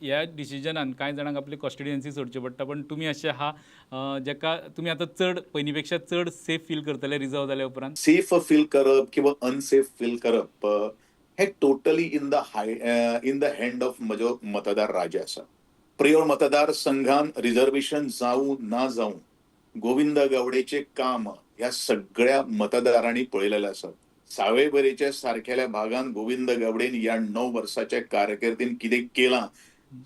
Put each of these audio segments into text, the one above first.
ह्या डिसिजनान कांय जाणांक आपली कॉन्स्टिट्युएन्सी सोडची पडटा, पण तुमी अशें आहा जेका तुमी आतां चड पयलीं पेक्षा चड सेफ फील करतले रिजर्व जाल्या उपरांत? सेफ फील करप किंवा अनसेफ फील करप हे totally in the hand of म्हजो मतदार राजा आसा. प्रियोळ मतदारसंघान रिझर्वेशन जावं ना जावं, गोविंद गावडेचे काम ह्या सगळ्या मतदारांनी पळयलेलें आसा. सावयवेरेच्या सारकेल्या भागान गोविंद गावडेन ह्या 9 वर्साच्या कारकिर्दीन कितें केलां,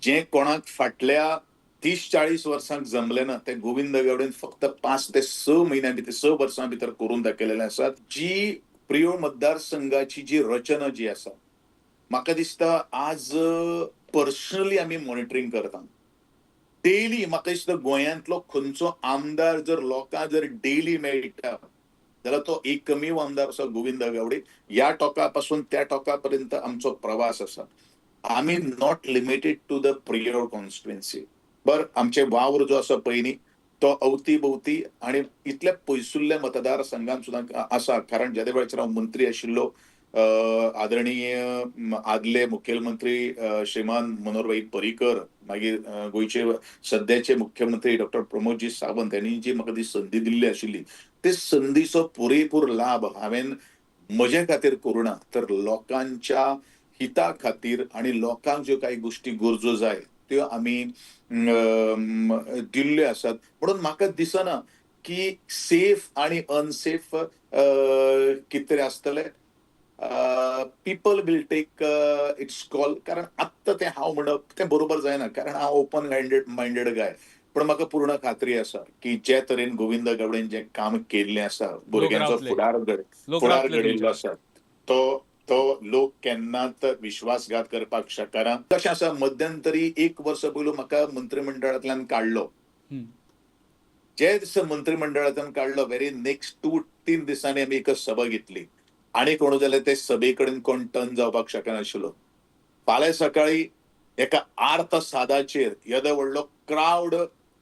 जें कोणाक फाटल्या 30-40 वर्सांक जमलें ना, तें गोविंद गावडेन फक्त 5 ते 6 म्हयन्यां भितर, 6 वर्सां भितर करून दाखयलेलें आसा. जी प्रियोळ मतदारसंघाची जी रचना जी आसा, म्हाका दिसता आज पर्सनली आमी मॉनिटरींग करता डेली. म्हाका दिसता गोंयांतलो खंयचो आमदार जर लोकांक जर डेली मेळटा जाल्यार तो एकमेव आमदार आसा गोविंद गावडे. ह्या टोका पासून त्या टोका पर्यंत आमचो प्रवास आसा. आमी not limited to the Priol constituency. बर, आमचे वावर जो आसा पयलीं तो अवती भोवती आणि इतल्या पयसुल्ल्या मतदारसंघात सुद्दां आसा, कारण जेदे वेळाचेर हांव मंत्री आशिल्लो, आदरणीय आदले मुखेलमंत्री श्रीमान मनोहरभाई पर्रीकर, मागीर गोंयचे सद्याचे मुख्यमंत्री डॉक्टर प्रमोदजी सावंत यांनी जी म्हाका ती संदी दिल्ली आशिल्ली, ते संदीचो पुरेपूर लाभ हांवें म्हजे खातीर करूं ना, तर लोकांच्या हिता खातीर आणि लोकांक ज्यो काही गोष्टी गरजो जाय त्यो आमी दिल्ल्यो आसात. म्हणून म्हाका दिसना की सेफ आणि अनसेफ कितें तरी आसतलें. People will take its call, कारण आत्तां तें हांव म्हणप तें बरोबर जायना, कारण हांव ओपन मायंडेड गाय. पण म्हाका पूर्ण खात्री आसा की जे तरेन गोविंद गावडेन जें काम केल्लें आसा, भुरग्यांचो रावतले. फुडार घड लोक फुडार रावतले घडयल्लो तुमच्या. आसा, तो तो लोक केन्नाच विश्वासघात करपाक शकना. कशें आसा, मध्यंतरी एक वर्स पयलू म्हाका मंत्रिमंडळांतल्यान काडलो. जे दिसा मंत्रिमंडळांतल्यान काडलो, व्हेरी नेक्स्ट 2-3 दिसांनी आमी एक सभा घेतली आनी कोण जाल्यार ते सभे कडेन कोण टर्न जावपाक शकनाशिल्लो. फाल्यां सकाळी एका आर्त सादाचेर येदो व्हडलो क्रावड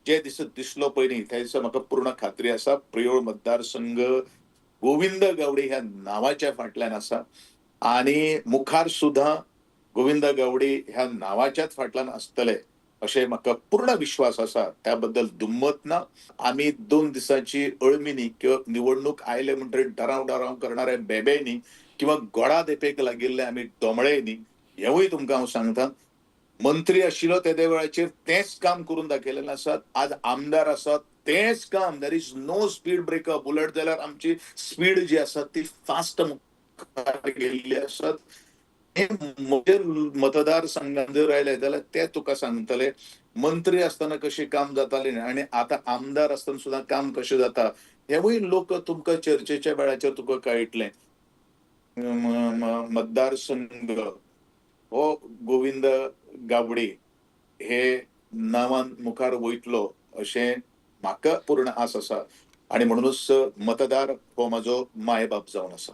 जे दिसा दिसलो पयलीं, त्या दिसा म्हाका पूर्ण खात्री आसा प्रियोळ मतदारसंघ गोविंद गावडे ह्या नावाच्या फाटल्यान आसा आणि मुखार सुद्दां गोविंद गावडे ह्या नावाच्याच फाटल्यान आसतले अशें म्हाका पूर्ण विश्वास आसा. त्या बद्दल दुमत ना. आमी 2 दिसांची अळमी न्ही किंवा निवडणूक आयले म्हणटकीर डराव डराव करणारे बेबे न्ही किंवा गोडा धेपेक लागिल्ले आमी दोमळे न्ही, हेवूय तुमकां हांव सांगता. मंत्री आशिल्लो तेदे वेळाचेर तेंच काम करून दाखयलेलें आसा. आज आमदार आसा, तेंच काम. There is no speed breakup. उलट जाल्यार आमची स्पीड जी आसा ती फास्ट मुखार गेल्ली आसा. हे म्हजे मतदारसंघात जर आयले जाल्यार ते तुका सांगतले मंत्री आसतना कशें काम जातालें आनी आतां आमदार आसतना सुद्दां काम कशें जाता, हेवूय लोक तुमकां चर्चेच्या वेळाचेर तुका कळटलें. मतदारसंघ हो गोविंद गावडे हे नांवान मुखार वयतलो अशें म्हाका पूर्ण आस आसा आणि म्हणूनच मतदार हो म्हाजो मायबाप जावन आसा.